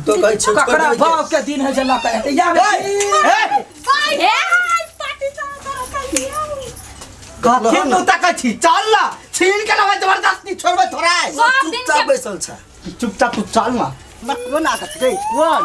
तो कहै छौ ककरा बाप के दिन है जे लऽ कऽ एतै या ए, कथी तू तकै छी चल ना छीन के लेबै जबरदस्ती छोड़बै थोड़ा सब दिन चुपचाप के बैसल छ चुपचाप तू चल ना कोन आदत रे कोन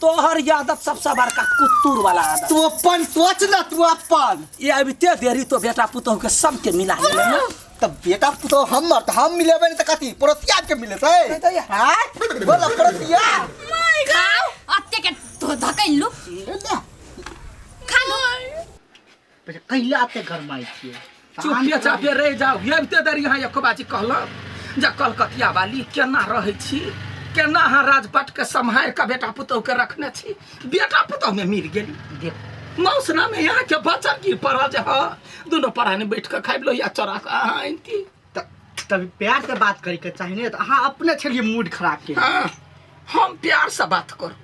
तोहर आदत सबसे बड़का कुत्तूर वाला आदत तू अपन सोच ना तू अपन ये अबिते देरी तो बेटा पुतोह के सबके मिला लेले ना त बेटा पुतोह हमर त हम मिलेबै नहीं त कथी पड़ोसिया के मिलेतै तऽ या। आँय बोल पड़ोसिया खाओ अत्ते के धकैलु खा लू कैला एते गरमाइ छियै चुपे चापे रहि जाउ अबिते देरी यहाँ एको बाजी कहलहुँ जे कलकतिया वाली केना रहै छी केना अहाँ राजपाट के सम्हारि कऽ बेटा पुतोह के रखने छी बेटा पुतोह में मिल गेली देख मौसना में यहाँ के बचल की पड़ल जे हाँ दुनू परानी बैठ कऽ खाबि लो या चोरा कऽ अहाँ आनिती त तभी प्यार से बात करे के चाही ने त अहाँ अपने छलियै मूड खराब के हाँ हम प्यार से बात करू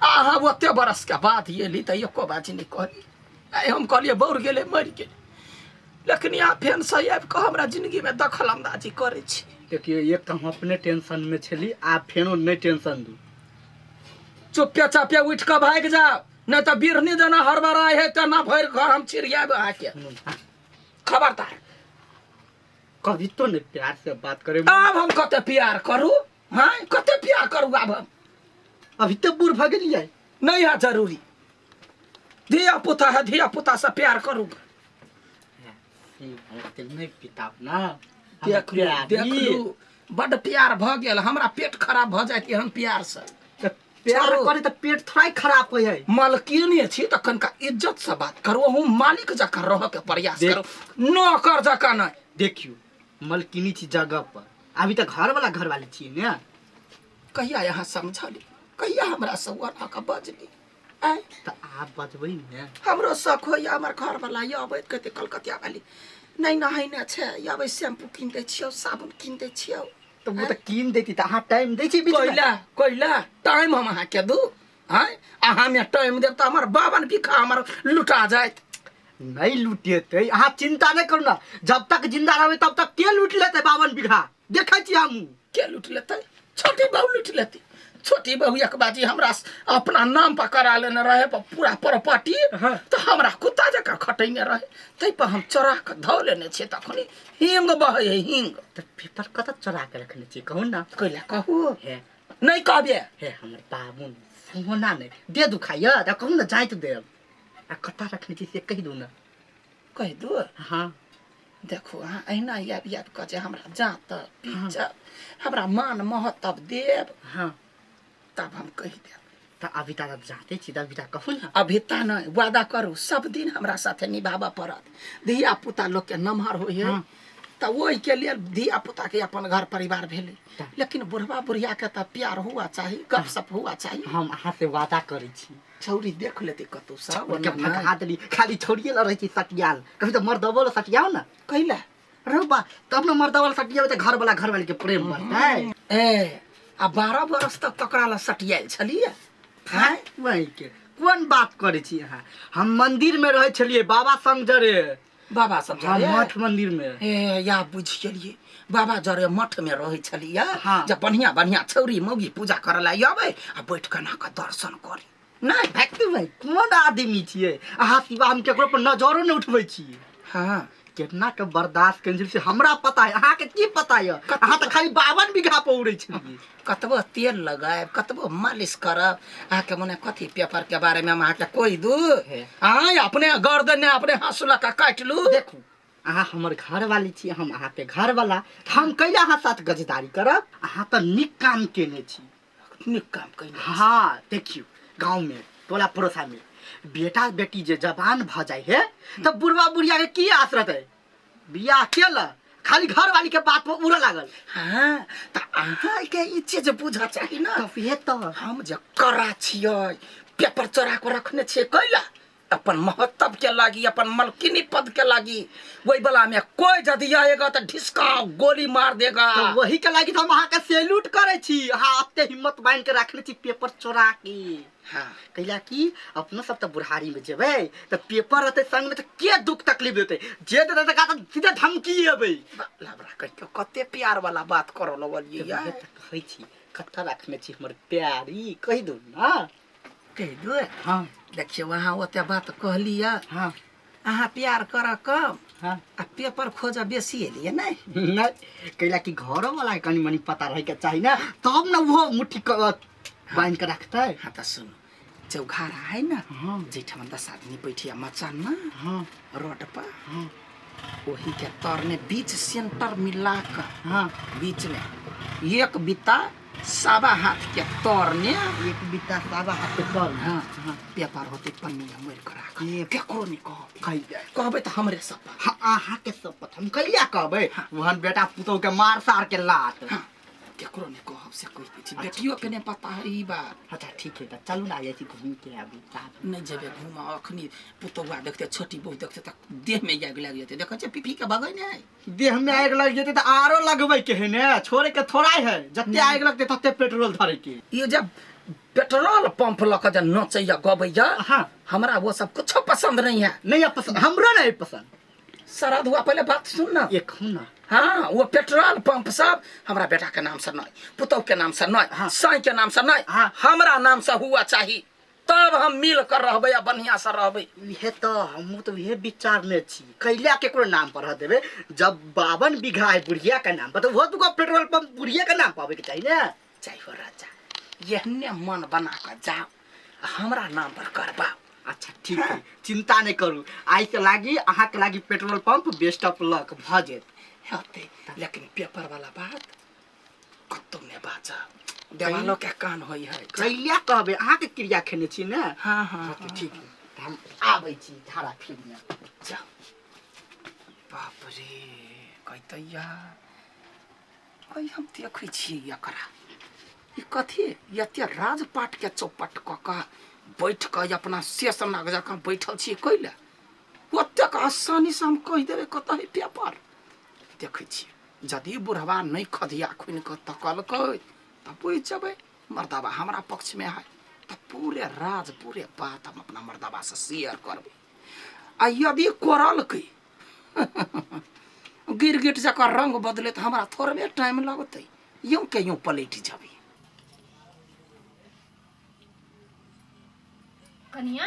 अहाँ ओते बरस के बाद एली तऽ एको बाजी नहि कहली आइ हम कहलियै बौर गेलै मरि गेलै लेकिन यहाँ फेरसँ आबि कऽ हमरा जिन्दगीमे दखल अन्दाजी करै छी देखियौ एक तऽ हम अपने टेंशन में छली आब फेनो नहि टेंशन दू चुपे चापे उठि कऽ भागि जाउ नहि तऽ बिरनी जेना हड़बड़ाइ है तेना भरि घर हम छिड़ियाब अहाँके खबरदार कभी तो नहीं प्यार से बात करे आब हम कते प्यार करू हाँ कते प्यार करू आब हम अभी तो बूढ़ भऽ गेलियै नहीं है जरूरी धिया पुता है धिया पुता से प्यार करू नहीं पिताब ना देख लू देख लू बड प्यार भऽ गेल हमरा पेट खराब भऽ जायत एहन प्यार से तऽ प्यार छोड़ू। करे तऽ पेट थोड़ा खराब होइ है मालकिनी छी तऽ कनिका इज्जत से बात करू अहूँ मालिक जकाँ रहऽ के प्रयास देख। करू नौकर जकाँ नहि देखियौ मलकिनी छी जगह पर अभी तऽ घर वाला घर वाली छियै ने कहिया यहाँ समझली कहिया हमरा से ओना कऽ बजली आँय तऽ आब बजबै ने हमरो शौक होइए हमर घरवला यऽ अबैत कहते कलकतिया वाली नहि नहेने छै अबै शैम्पू कीन दै छियौ साबुन कीन दै छियौ तऽ ओ तऽ कीन देती तऽ अहाँ टाइम दै छी बीचमे कोइला कोइला टाइम हम अहाँके दू आँय अहाँमे टाइम देब तऽ हमर बावन बीघा हमर लुटा जायत नहीं लुटेतै अहाँ चिंता नहीं करू ना जब तक जिंदा रहबै तब तक के लूट लेतै 52 बीघा देखै छी हमहूँ के लूट लेतै छोटी बहू लूट लेती छोटी बहू एक बाजी हमरा अपना नाम पर करा लेने रहे पूरा प्रॉपर्टी हाँ। तऽ हमरा कुत्ता जकाँ खटैने रहे ताहि पर हम चोरा कऽ धऽ लेने छियै तखनी हींग बहै है हींग तऽ पेपर कतऽ चोरा के रखने छियै कहू ना कैला कहू हे नहि कहबे हे हमर बाबू सोना नहि दे दुखाइया तऽ कहू ना जाइत देब आ कतऽ रखने छी से कहि दू ना कहि दू हाँ देखू अहाँ अहिना आबि आबि कऽ जे हमरा जाँत पीचब हमरा मान महतब देब हाँ तब हम कहि देब तऽ अभी तक जाते छी तऽ अभी तक कहू ना अभी ता नहि वादा करू सब दिन हमरा साथे निभाबऽ पड़त धिया पुता लोकके नमहर होइ है हाँ। तऽ ओहिके लेल धिया पुताके अपन घर परिवार भेलै लेकिन बुढ़वा बुढ़ियाके तऽ प्यार हुआ चाही गपशप हुआ चाही हम अहाँ से वादा करै छी छौरी देख लेतै कतौ से के भगा देली खाली छोड़िए ल रहै छी सटियाल कभी तऽ मर्दबो ल सटियाओ ना कैला रौ बा तब ने मर्दबो ल सटियाबै तऽ घर वाला घर वाली के प्रेम बढ़तै ए आ 12 बरस तक तकरा ल सटियायल छलियै हैं वही के कोन बात करै छी अहाँ हम मंदिर में रहै छलियै बाबा संग जरे बाबा सब हाँ, जरे मठ मंदिर में ए या बुझि गेलियै बाबा जरे मठ में रहै छलियै हाँ। जे बढ़िया बढ़िया छौरी मौगी पूजा करऽ लए अबै आ बैठ कऽ ना कऽ दर्शन करी नहि भक्ति भाई कोन आदमी छियै अहाँ सिवा हम केकरो पर नजरो नहि उठबै छियै हाँ केतना के बर्दाश्त केने छलियै से हमरा पता है अहाँके की पता यऽ अहाँ तऽ खाली 52 बीघा पर उड़ै छलियै कतबो तेल लगायब कतबो मालिश करब अहाँके मने कथी पेपर के बारे में हम अहाँके कहि दू हे। आँय अपने गर्दन ने अपने हँसुला के काटि लू देखू अहाँ हमर घरवाली छी हम अहाँके घरवाला तऽ हम कैला अहाँ साथ गजदारी करब अहाँ तऽ नीक काम केने छी नीक काम कयने हाँ देखियौ गाँव में टोला पड़ोसा में बेटा बेटी जे जवान भऽ जाइ है तऽ बुढ़वा बुढ़िया के की आस रहतै बियाह केल खाली घर वाली के बात पर उड़ऽ लागल हाँ तऽ अहाँके ई चीज बुझऽ चाही ने तब हे तऽ हम जे कड़ा छियै पेपर चोरा कऽ रखने छियै कैला अपन महत्व के लागी अपन मलकिनी पद के लागी वही वाला में कोई यदि आएगा तो ढिसका गोली मार देगा तऽ वही के लागी तऽ हम अहाँके सैल्यूट करै छी अहाँ एते हिम्मत बान्हि के रखने छी पेपर चोरा के हाँ कैला कि अपनो सब तऽ बुढ़ारी में जेबै तऽ पेपर रहतै संग में तऽ के दुख तकलीफ देतै जे देतै तऽ तऽ सीधे धमकी एबै लबरा कहि के कते प्यार वाला बात करऽ लगलियै तऽ यार वएह तऽ कहै छी कतऽ रखने छी हमर प्यारी कहि दू ना। कहि दू। हाँ। देखियौ अहाँ ओते बात कहलियै। हाँ। अहाँ प्यार करऽ कम। हाँ। आ पेपर खोजऽ बेसी एलियै नहि? नहीं, कैला कि घरो वाला के कनी मनी पता रहे के चाही ना, तब ना वो मुट्ठी बांध के रखते। हाँ तो सुनो, चौघारा है ना। हाँ। जैठाम 10 आदमी बैठिया मचान में। हाँ। रोड पर। हाँ। वही के तरने बीच सेंटर मिला कर। हाँ। बीच में एक बिता 1.25 हाथ के तरने। एक बिता 1.25 हाथ के तर। हाँ। हाँ। पेपर होते पन्नी में मोड़ के राख। ये केकरो नहीं कहब। कहि दे। कहबै तऽ हमरे शपथ। हाँ, अहाँ के शपथ हम कहिया कहबै? वहन बेटा पुतोह के मार सार के लात। हाँ, केकरो नहीं कहब से कहि दै छी। बेटियो के नहीं पता है ई बात। अच्छा ठीक है, तऽ चलू ना, जाइ छी घूम के आबू। नहीं जेबै घूम, अखनी पुतोहुआ देखते छोटी बहू देखते तऽ देह में आगि लागि जेतै। देखै छियै पीपी के भगै नहि। देह में आगि लागि जेतै तऽ आरो लगबै के है ने, छोड़े के थोड़ा है, जते आगि लगतै तते पेट्रोल धरे के। ई जब पेट्रोल पंप लऽ कऽ जे नचैया गबैया। हाँ। हमरा वो सब कुछो पसंद नहीं है। नहीं है पसंद, हमरो नहीं पसंद। शरद हुआ पहले बात सुन ना। एक ना। हाँ, वो पेट्रोल पंप सब हमरा बेटा के नाम से नहीं, पुतोह के नाम से नहीं। हाँ। साई के नाम से नहीं। हाँ। हमरा नाम से हुआ चाही, तब हम मिल कर रहबै आ बढ़िया से रहबै। इहे तऽ हमहूँ तऽ इहे विचार में छी, कैला केकरो नाम पर रह देबै? जब 52 बीघा है बुढ़िया के नाम पर, तऽ ओहो दूगो पेट्रोल पंप बुढ़िया के नाम पर आबे के चाही ने। चाही हो राजा, एहने मन बना कऽ जाओ, हमरा नाम पर करबाओ। अच्छा ठीक है, चिंता नहीं करू, आइ के लागी अहाँ के लागी petrol pump best of luck भऽ जेत। हेतै, लेकिन पेपर वाला बात कतौ नहि बाजब, देवालो के कान होइ है। कैला कहबै? अहाँ के क्रिया खेने छी ने। हाँ हाँ। हाँ, तऽ ठीक है, तऽ हम आबै छी धारा फिर में। जाओ। बाप रे, कहतैया अइ हम देखै छियै एकरा, ई कथी एते राजपाट के चौपट कऽ कऽ बैठ कऽ अपना शेष नाग जकाँ बैठल छियै कैले? ओतेक आसानी से हम कहि देबै कतऽ है पेपर। देखै छियै यदि बुढ़वा नहि खधिया खुनि कऽ तकलकै तऽ बुझि जेबै मर्दाबा हमरा पक्षमे है, तऽ पूरे राज पूरे बात हम अपना मर्दाबासँ शेयर करबै। आ यदि कोरलकै गिरगिट जकाँ रंग बदले तऽ हमरा थोड़बे टाइम लगतै, यूं के यूं पलटि जेबै। कनिया।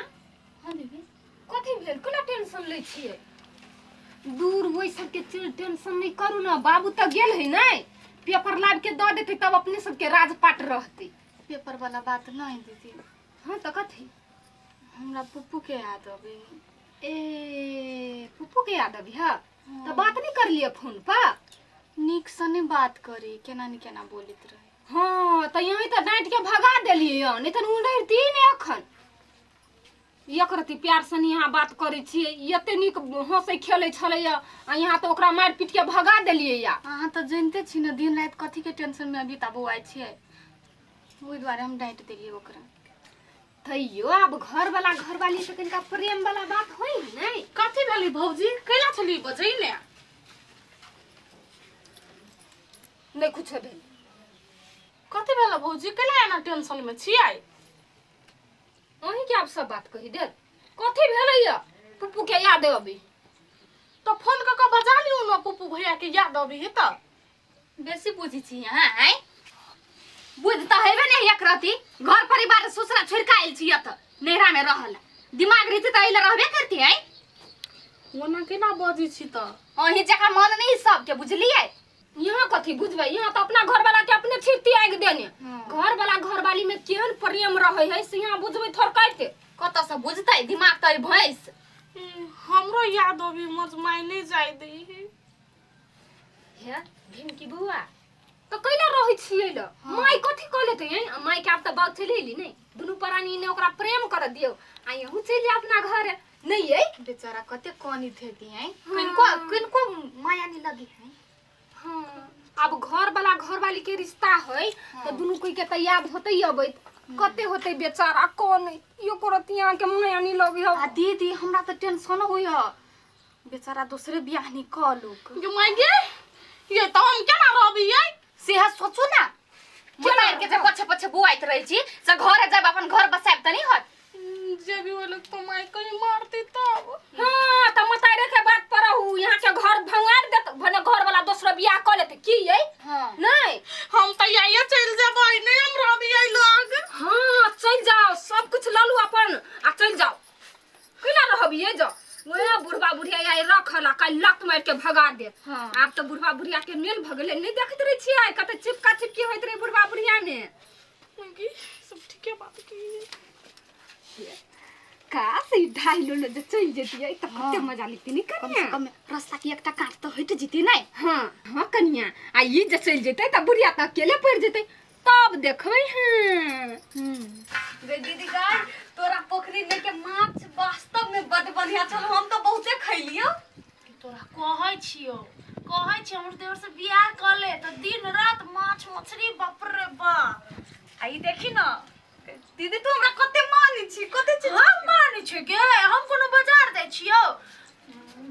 हाँ दीदी। कथी भेल? कोना टेंशन लै छियै? दूर ओहि सबके टेंशन नहीं करू ना, बाबू तऽ गेल है नहीं, पेपर लाब के दऽ देतै तब अपने सबके राजपाट रहतै। पेपर वाला बात नहीं दीदी। हाँ तऽ कथी? हमरा पप्पू के याद अबै। ए पप्पू के याद अबै है? तऽ बात नहीं कर लिअ फोन पर? नीक से नहीं बात करी, केना नहीं केना बोलैत रहे। हाँ तऽ यहीं तऽ डाँटि के भगा देलियै हँ, नहीं तऽ उड़ैती नहीं अखन। एक रति प्यार से नहीं यहाँ बात करै छियै, एते नीक हँसै खेलै छलैया आ यहाँ तऽ ओकरा मारि पीट के भगा देलियै या। अहाँ तऽ जानिते छी ने दिन राति कथी के टेंशन में अभी तब बौआइ छियै, ओहि दुआरे हम डाँटि देलियै ओकरा। तैयो आब घर वाला घरवाली से कनिका प्रेम वाला बात होइ है नहीं? कथी भेलै भौजी, कैला छली बजै ने? नहीं कुछ भेल। कथी भेलै भौजी, कैला एना टेंशन में छियै? अहीं के आब सब बात कहि देल। कथी भेलै या पप्पू के याद अबै? तो फोन कऽ कऽ बजा लियौ ने पप्पू भैया के, याद अबै है तऽ। बेसी बुझै छी अहाँ, आँय? बुझ तऽ हेबे नहि एक रति, घर परिवार ससुरा छोड़ि कऽ आयल छी एतऽ नैहरा में रहल, दिमाग रहितै तऽ एहि लए रहबे करती। आँय ओना केना बजै छी तऽ? अहीं जकाँ मन नहि सबके, बुझलियै? यहाँ कथी बुझबै, यहाँ तऽ अपना घर वाला के अपने छिड़ती आगि देने। हाँ। घर वाला घरवाली में केहन प्रेम रहे है से यहाँ बुझबै थोड़काइते। कतऽ से बुझतै, दिमाग तऽ भैंस। हमरो याद अबै मजमाइ नहि जाय दै है। हे भीम की बौआ तऽ कैला रहै छियै ल? माय कथी कह लेतै? हैं माय के आब तऽ बात चलि एली नहि, दुनू प्राणी ने ओकरा प्रेम कर दियौ आ यहूँ चलि जाउ अपना घर नहीं है। बेचारा कते कनित हेती। हैं किनको किनको माया नहीं लगी है। हाँ, अब घर वाला घरवाली के रिश्ता है तो दुनू कोई के तऽ याद होतै अबैत, कते होतै बेचारा कौन यो करत यहाँ के माया नहीं लगी हो। आ दीदी हमरा तऽ टेंशन होइय, बेचारा दोसरे बियाह नहीं कऽ लूक। गे माय गे, ये तऽ हम केना रहबियै? सेहा सोचू ना, मोबाइल के जे पछे पछे बुआइत रहै छी से घरे जाब अपन घर बसायब तऽ नहीं होत। जे भी होलक तो माय कहीं मारती तब। हाँ तऽ मतारे के बात पर रहू, यहाँ के घर भंगार देत भने घर वाला दोसरो बियाह कऽ लेतै की ये? हाँ। नहीं हम तऽ आइए चलि जेबै, के भगा देत। हाँ। आब तऽ बुढ़वा बुढ़िया के मेल भऽ गेलै, नहि देखैत रहै छियै कते चिपका चिपकी होइत रहै बुढ़वा बुढ़िया मे। की सब ठीके बात की का से ढाई लो जे चलि जैतियै तऽ कते मजा लिखती नहीं कम कनिया। से कम रास्ता के एकटा काट तऽ हटि जेतै नहि? हाँ हाँ कनिया, आ ई जे चलि जेतै तऽ बुढ़िया तऽ अकेले पड़ि जेतै, तब देखबै। हाँ गे दीदी गाय, तोरा पोखरी में के माछ वास्तव में बड बढ़िया छल, हम तो बहुते खैलियो। तोरा कहै छियो, कहै छियो हमर देवर से बियाह कऽ ले तऽ दिन रात माछ मछली, बाप रे बाप। आ ई देखी न। दीदी, तू हमरा कते मानै छी, कते चीज हम मानै छियै गे, हम कोनो बाजार जाइ छियौ?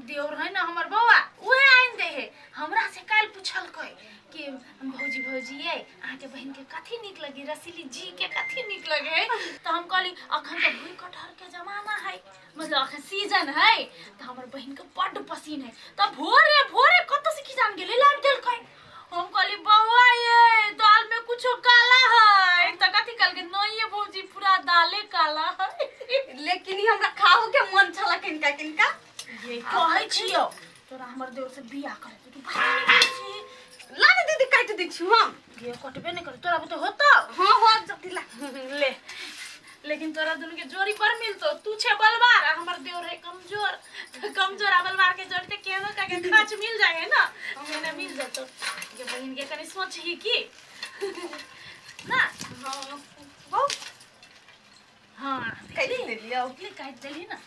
देवर है न हमर बौआ, उहे आनि दे है हमरा से। काल्हि पुछलकै कि भौजी भौजी ये, अहाँके बहिनके कथी नीक लगे, रसीली जी के कथी नीक लगे है? तऽ हम कहली अखन तऽ भूइ कटहर के जमाना है, मतलब अखन सीजन है, तऽ हमर बहिनके बड्ड पसीन है। तऽ भोरे भोरे कतऽ से की जान गेलै, लाबि देलकै। हम कहली बौआ ये, दाल में कुछो काला है। तऽ कथी कहलकै? नहीं ये भौजी, पूरा दाले काला है। लेकिन ई हमरा खाहू के मन छल किनका किनका। ये कहै छियौ तोरा हमर देवर से बियाह करे तू बात नहीं करै छी। ला ने दीदी, काटि दै छी हम। गे, कटबे नहीं करे तोरा बुते होतो? हाँ, हो जति ला। ले, लेकिन तोरा दुनू के जोड़ी पर मिलतो। तू छे बलवार आ हमर देवर है कमजोर, तो कमजोर आ बलवार के जोड़ी ते केनो का के खाच मिल जाए है ना, केना मिल जतो। के बहिन के कनी सोचही की ना। हाँ, बहु हाँ। काटि देलियौ। ले, काटि देली ना।